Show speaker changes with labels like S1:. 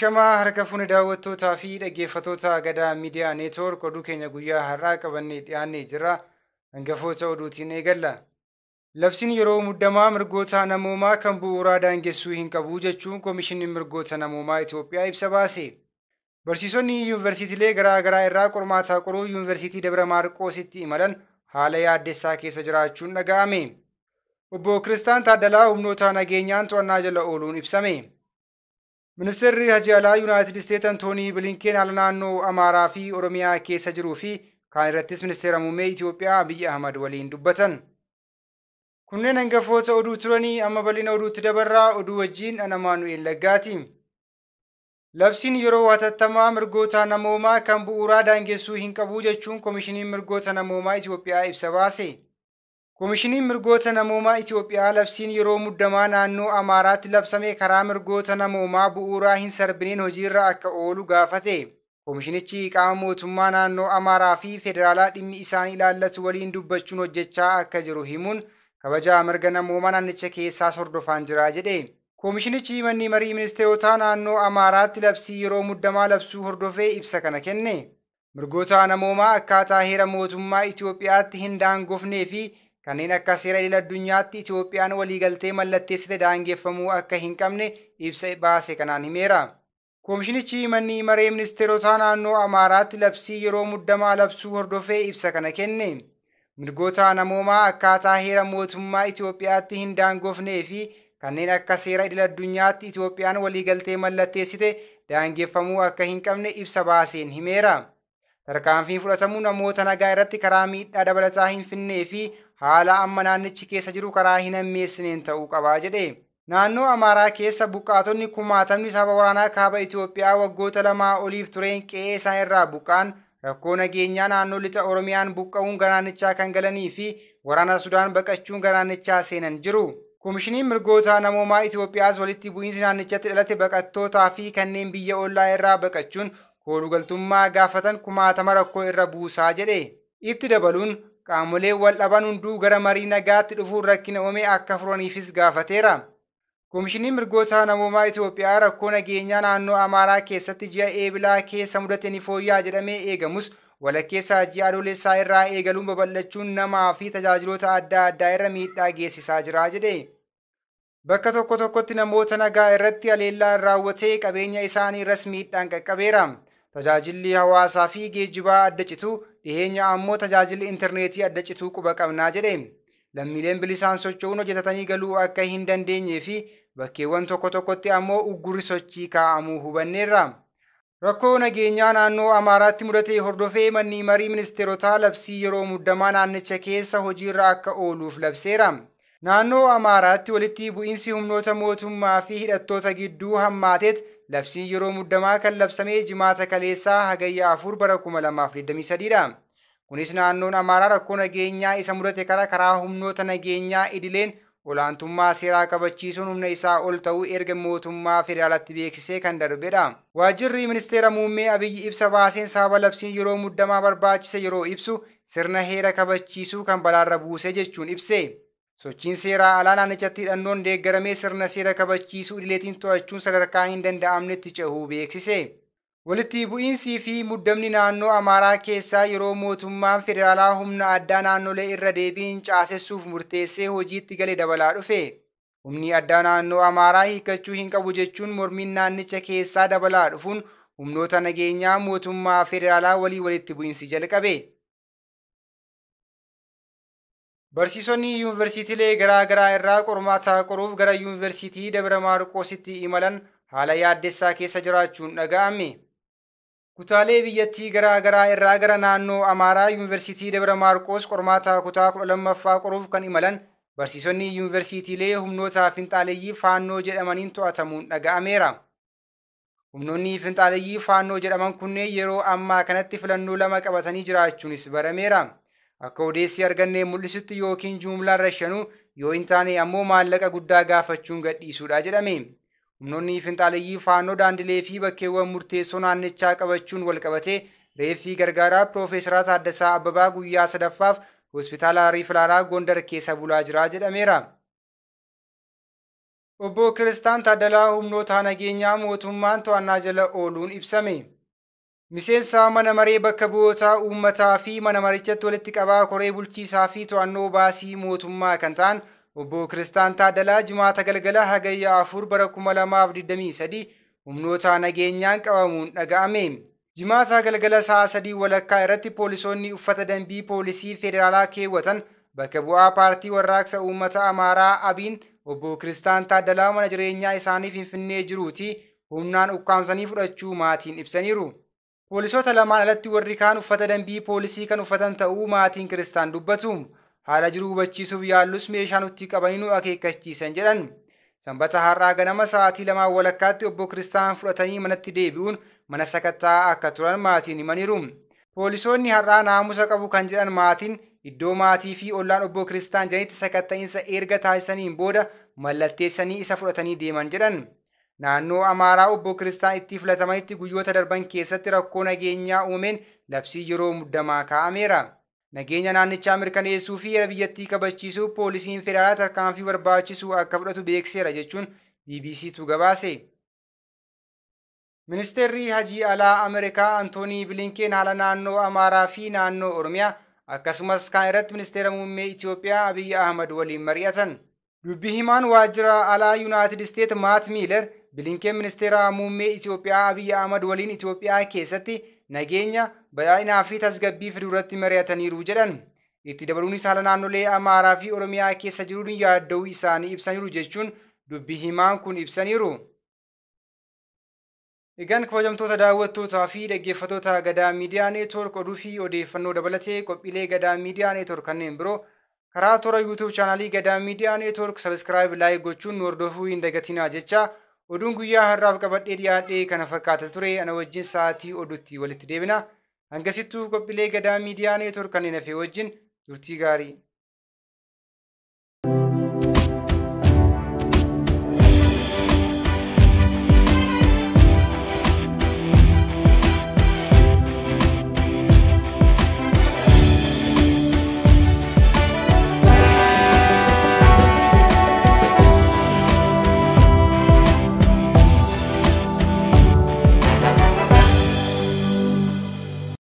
S1: Ashamaa harka fuune daawwattootaa fi dhaggeeffattoota Gadaa Miidiyaa Neetwoork oduu keenya guyyaa har'aa qabannee dhiyaannee jirra. Hangafoota oduutiin eegalla. Labsiin yeroo muddamaa mirgoota namoomaa kan bu'uuraa daangessuu hin qabu jechuun Koomishiniin Mirgoota Namoomaa Itoophiyaa ibsa baase. Barsiisonni yuunivarsiitiilee garaa garaa irraa qormaata qoruu Yuunivarsiitii Dabra Maarqoositti imalan haala yaaddessaa keessa jiraachuun dhaga'ame. Obbo Kiristaan Taaddalaa humnoota nageenyaan to'annaa jala ooluun ibsame. Ministeerri Hajji Alaa Yuunaayitid Isteet Antoonii Bilinkeen haala naannoo Amaaraa fi Oromiyaa keessa jiruu fi kaan irrattis ministeera muummee Itoophiyaa Abiyyi Ahmad waliin dubbatan. Kunneen hangafoota oduu turanii amma bal'ina oduutti dabarraa oduu wajjin ana Maanu'eel Laggaati. Labsiin yeroo hatattamaa mirgoota namoomaa kan bu'uuraa daangessuu hin qabu jechuun Koomishiniin Mirgoota Namoomaa Itoophiyaa ibsa baase. Koomishiniin Mirgoota Namoomaa Itoophiyaa labsiin yeroo muddamaa naannoo Amaaraatti labsame karaa mirgoota namoomaa bu'uuraa hin sarbineen hojiirra akka oolu gaafate. Koomishinichi qaama mootummaa naannoo Amaaraa fi federaalaa dhimmi isaanii ilaallatu waliin dubbachuun hojjechaa akka jiru himuun kabaja mirga namoomaa naannicha keessaas hordofaan jira jedhe. Koomishinichi manni marii ministeerotaa naannoo Amaaraatti labsii yeroo muddamaa labsuu hordofee ibsa kana kenne. Mirgoota namoomaa akkaataa heera mootummaa Itoophiyaatti hin daangofnee fi kanneen akka seera idil addunyaatti Itoophiyaan waliigaltee mallatteessite daangeffamuu akka hin qabne ibsa baase kanaan himeera. Koomishinichi manni maree ministeerotaa naannoo Amaaraatti labsii yeroo muddamaa labsuu hordofee ibsa kana kenne. Mirgoota namoomaa akkaataa heera mootummaa Itoophiyaatti hin daangofnee fi kanneen akka seera idil addunyaatti Itoophiyaan waliigaltee mallatteessite daangeffamuu akka hin qabne ibsa baaseen himeera. Tarkaanfiin fudhatamuu namoota nagaa irratti karaa miidhaa dabalataa hin finnee fi haala amma naannichi keessa jiru karaa hin hammeessineen ta'uu qabaa jedhe. Naannoo Amaaraa keessa buqqaatonni kumaatamni saba waraanaa kaaba Itoophiyaa waggoota lamaa oliif tureen qe'ee isaan irraa buqqaan rakkoo nageenyaa naannoo lixa Oromiyaan buqqa'uun gara naannichaa kan galanii fi waraana Sudaan baqachuun gara naannichaa seenan jiru. Koomishiniin Mirgoota Namoomaa Itoophiyaas walitti bu'iinsi naannichatti dhalate baqattootaa fi kanneen biyya ollaa irraa baqachuun koolugaltummaa gaafatan kumaatama rakkoo irra buusaa jedhe. Itti dabaluun qaamoleen wal dhaban hunduu gara marii nagaatti dhufuun rakkina uume akka furaniifis gaafateera. Koomishiniin Mirgoota Namoomaa Itoophiyaa rakkoo nageenyaa naannoo Amaaraa keessatti ji'a Eebilaa keessa mudate ni fooyya'a jedhamee eegamus walakkeessa ji'a Adoolessaa irraa eegaluun babal'achuun namaa fi tajaajiloota adda addaa irra miidhaa geessisaa jira jedhe. Bakka tokko tokkotti namoota nagaa irratti haleellaan raawwatee qabeenya isaanii irras miidhaan qaqqabeera. Tajaajilli hawaasaa fi geejjibaa adda citu dhiheenya ammoo tajaajilli intarneetii adda cituu quba qabnaa jedhe. Lammiileen bilisaan socho'uun hojjetatanii galuu akka hin dandeenyee fi bakkeewwan tokko tokkotti ammoo uggurri sochii kaa'amuu hubanneerra. Rakkoo nageenyaa naannoo Amaaraatti mudate hordofee manni marii ministeerotaa labsii yeroo muddamaa naannicha keessa hojiirra akka ooluuf labseera. Naannoo Amaaraatti walitti bu'iinsi humnoota mootummaa fi hidhattoota gidduu hammaateet labsiin yeroo muddamaa kan labsame jimaata kaleessaa hagayya 4 bara 2023 dha. Kunis naannoon Amaaraa rakkoo nageenyaa isa mudate karaa humnoota nageenyaa idileen olaantummaa seeraa kabachiisuun humna isaa ol ta'uu erga mootummaa federaalaatti beeksisee kan darbedha. Waajjirri ministeera muummee Abiyyi ibsa baaseen sababa labsiin yeroo muddamaa barbaachise yeroo ibsu sirna heera kabachiisuu kan balaarra buuse jechuun ibse. Sochiin seeraa alaa naannichatti hidhannoon deeggaramee sirna seera kabachiisuu idileetiin to'achuun sadarkaa hin danda'amnetti cehuu beeksise. Walitti bu'iinsii fi muddamni naannoo Amaaraa keessaa yeroo mootummaan federaalaa humna addaa naannolee irra deebiin caasessuuf murteessee hojiitti gale dabalaa dhufe. Humni addaa naannoo Amaaraa hiikkachuu hin qabu jechuun mormiin naannicha keessaa dabalaa dhufuun humnoota nageenyaa mootummaa federaalaa walii walitti bu'iinsi jalqabe. Barsiisonni yuunivarsiitiilee garaa garaa irraa qormaata qoruuf gara Yuunivarsiitii Dabra Maarqoositti imalan haala yaaddessaa keessa jiraachuun dhaga'ame. Kutaalee biyyattii garaa garaa irraa gara naannoo Amaaraa Yuunivarsiitii Dabra Maarqoos qormaata kutaa 12ffaa qoruuf kan imalan barsiisonni yuunivarsiitiilee humnoota finxaaleyyii faannoo jedhamaniin to'atamuun dhaga'ameera. Humnoonni finxaaleyyii faannoo jedhaman kunneen yeroo ammaa kanatti filannoo lama qabatanii jiraachuunis barameera. Akka odeessi argannee mul'isutti yookiin jumlaan rashanuu yoo hin taane ammoo maallaqa guddaa gaafachuun gadhiisuudha jedhame. Humnoonni finxaaleyyii faannoo daandilee fi bakkeewwan murteessoo naannichaa qabachuun walqabatee reeffii gargaaraa Piroofeesar Taaddasaa Abbabaa guyyaa sadaffaaf hospitaala Riifilaaraa Gondar keessa bulaa jira jedhameera. Obbo Kiristaan Taaddalaa humnoota nageenyaa mootummaan to'annaa jala ooluun ibsame. Miseensa mana maree bakka bu'oota uummataa fi mana marichatti walitti qabaa koree bulchiisaa fi to'annoo baasii mootummaa kan ta'an Obbo Kiristaan Taaddalaa Jimaata galgala Hagayya 4 bara 2023 humnoota nageenyaan qabamuun dhaga'ame. Jimaata galgala sa'a 3:15 irratti poolisoonni uffata dambii poolisii federaalaa keewwatan bakka bu'aa paartii warraaqsa uummata Amaaraa Abiin Obbo Kiristaan Taaddalaa mana jireenyaa isaanii Finfinnee jiruuti humnaan ukkaamsanii fudhachuu maatiin ibsaniiru. Poolisoota lamaan alatti warri kaan uffata dambii poolisii kan uffatan ta'uu maatiin Kiristaan dubbatu. Haala jiru hubachiisuuf yaallus meeshaa nutti qabanii nu akeekkachiisan jedhan. Sanbata har'aa ganama sa'aatii 2:15tti Obbo Kiristaan fudhatanii manatti deebi'uun mana sakattaa akka turan maatiin himaniiru. Poolisoonni har'aa naamusa qabu kan jedhan maatiin iddoo maatii fi ollaan Obbo Kiristaan jiranitti sakatta'iinsa erga taasisaniin booda mallatteessanii isa fudhatanii deeman jedhan. Naannoo Amaaraa Obbo Kiristaan itti filatamanitti guyyoota darban keessatti rakkoo nageenyaa uumameen labsii yeroo muddamaa kaa'ameera. Nageenya naannichaa mirkaneessuu fi heera biyyattii kabachiisuuf poolisiin federaalaa tarkaanfii barbaachisu akka fudhatu beeksiseera jechuun BBCtu gabaase. Ministeerri Hajii Alaa Ameerikaa Antoonii Bilinkeen haala naannoo Amaaraa fi naannoo Oromiyaa akkasumas kaan irratti ministeera muummee Itoophiyaa Abiyyi Ahmad waliin mari'atan. Dubbii himaan waajjira alaa Yuunaayitid Isteet Maat Miiler Bilinkeen ministeera muummee Itoophiyaa Abiyyi Ahmad waliin Itoophiyaa keessatti nageenya, badhaadhinaa fi tasgabbii fiduu irratti mari'ataniiru jedhan. Itti dabaluunis haala naannolee Amaaraa fi Oromiyaa keessa jiruun yaadda'uu isaanii ibsaniiru jechuun dubbii himaan kun ibsaniiru. Egaan kabajamtoota daawwattootaa fi dhaggeeffattoota Gadaa Miidiyaa Neetwoork oduu fi odeeffannoo dabalatee qophiilee Gadaa Miidiyaa Neetwoork kanneen biroo karaa toora YouTube chaanaalii Gadaa Miidiyaa Neetwoork sabiskiraayib laayik gochuun nu hordofuu hin dagatinaa jecha oduun guyyaa har'aaf qabadhee dhiyaadhee kana fakkaata ture. Ana wajjin sa'aatii oduutti walitti deebina. Hangasittuu qophiilee Gadaa Miidiyaa Neetwoork kanneen hafe wajjin turtii gaarii.